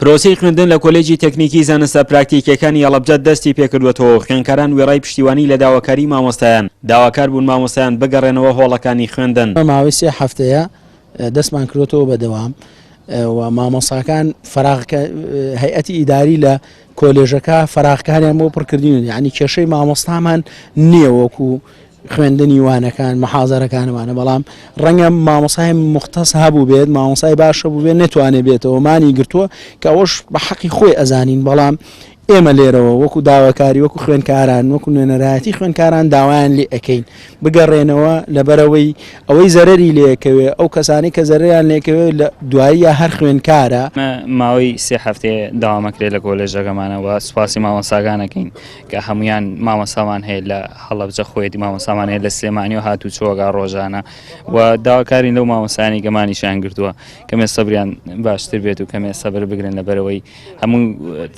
پرۆسەی خوێندن لە کۆلێجی تەکنیکی زانستە پراکتیکیەکانی هەڵەبجە دەستی پێکردووەتەوە و خوێندکاران وێڕای پشتیوانی لە داواکاری مامۆستایان، داواکار بوون مامۆستایان بگەڕێنەوە هۆڵەکانی خوێندن. ماوەی سێ هەفتەیە دەستمان کردوەتەوە بە دەوام و مامۆساکان فەراغ هەیئەتی ئیداری لە کۆلێژەکە فەراغکانیان بۆ پڕکردین یعنی کێشەی مامۆستامان نییە وەکو خوێندنی وانەکان محازەرەکان وانە بەڵام ڕەنگە مامۆسای مختص هەبوو بێت مامۆسای باشە بوو بێت نتوانێت بێتەوە مانی گرتووە کە ئەوەش بە حەقی خۆی ئەزانین بەڵام ئێمە لێرەوە وەکو داواکاری وەکو خوێندکاران وەکو نوێنەرایەتی خوێندکاران داوایان لێ ئەکەین بگەڕێنەوە لەبەرەوەی ئەوەی زەرەری لێکەوێ ئەو کەسانی کە زەرەریان لێکەوێ لە دواییە هەر خوێندکارە. ماوەی سێ هەفتەیە داوامەکرێت لە کۆلێژەکەمانەوە سوپاسی مامۆستاکانەکەین کە هەمویان مامۆستامان هەیە لە هەڵەبجە خۆیەتی مامۆستامان هەیە لە سلێمانی و هاتوچۆگا ڕۆژانە و داواکارین لەو مامۆستایانی گەمانیشیان گرتووە کەمێ سەبریان باشتر بێت و کەمێ سەبر بگرن لەبەرەوەی هەموو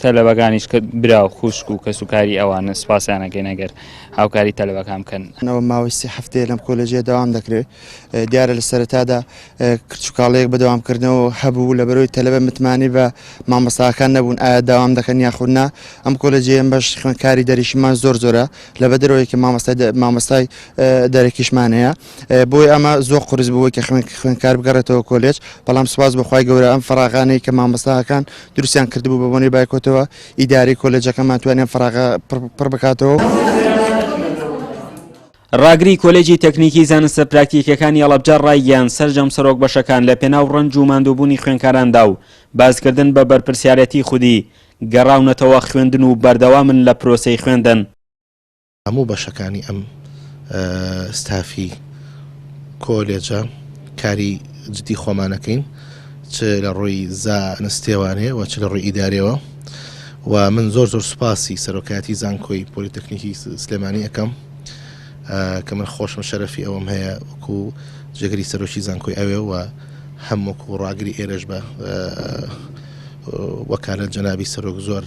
تەلەبەکانیش کە برا و خوشک و کەسوکاری ئەوانن سوپاسیان ئەکەین ئەگەر هاوکاری تەلەبەکان بکەن. ئەوە ماوەی سێ هەفتەیە لەم کۆلێژەیە دەوام دەکرێت دیارە لە سەرەتادا کرچ و کاڵەیەک بە دەوامکردنەوە هەبوو لەبەرەوەی تەلەبە متمانەی بە مامۆستاکان نەبوون ئایا داوام دەکەن یاخود نا ئەم کۆلێجەیە بەش خوێندکاری دەرەکیمان زۆر زۆرە لە بەدەرەوەی کە مامۆستای مامۆستای دەرەکیشمان هەیە بۆیە ئەمە زۆر قورس بووی کە خوێندکار بگەڕێتەوە کۆلێج بەڵام سوپاس بۆ خوای گەورە ئەم فەراغانەی کە مامۆستاکان دروستیان کردبوو بە بۆنەی بایکۆتەوە ئیدارەی کۆلێجەکەمان توانیان فەراغە پڕ بکاتەوە. ڕاگری کۆلێجی تەکنیکی زانستە پراکتیکیەکانی هەڵەبجە ڕایگەیاند، سەرجەم سەرۆک بەشەکان لە پێناو ڕەنج و ماندووبوونی خوێندکاراندا و باسکردن بە بەرپرسیارێتی خودی، گەڕاونەتەوە خوێندن و بەردەوامن لە پرۆسەی خوێندن. هەموو بەشەکانی ئەم ستافی کۆلێجە کاری جدی خۆمانەکەین چ لە ڕووی زانستیەوانێ و چ لە ڕووی ئیدارەوە و من زۆر زۆر سوپاسی سەرۆکایەتی زانکۆی پۆلیتەکنیکی سلێمانی ئەەکەم کە من خۆشم شەرەفی ئەوەم هەیە وەکو جێگری سەرۆکی زانکۆی ئەوێ و هەم وەکو ڕاگری ئێرەش بە وەکالەت جەنابی سەرۆک زۆر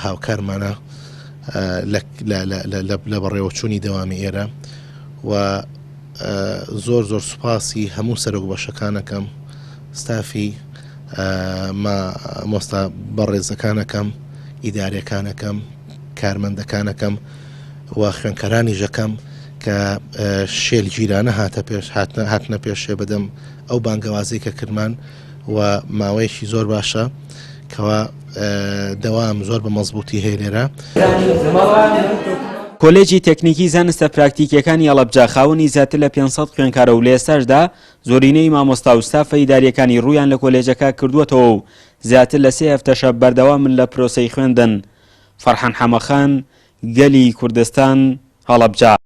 هاوکارمانە لە بەڕێوەچوونی دەوامی ئێرە و زۆر زۆر سوپاسی هەموو سەرۆک بەشەکانەکەم ستافی مامۆستا بەڕێزەکانەکەم ئیدارەکانەکەم کارمەندەکانەکەم و خوێنکارانی ژەکەم کە شێلگیرانە هاتە پێش هاتنە پێشێ بەدەم ئەو بانگەوازی کە کردمان و ماوەیەکی زۆر باشە کەوا دەوام زۆر بە مەزبووتی هەیە لێرە. کۆلێجی تەکنیکی زانستە پراکتیکیەکانی هەڵەبجە خاوەنی زیاتر لە 500 خوێندکارە و لە ئێستاشدا زۆرینەی مامۆستا و ستافە ئیدارییەکانی ڕوویان لە کۆلێجەکە کردووەتەوە و زیاتر لە سێ هەفتەشە بەردەوامن لە پرۆسەی خوێندن. فەرحان حەمەخان، گەلی کوردستان، هەڵەبجە.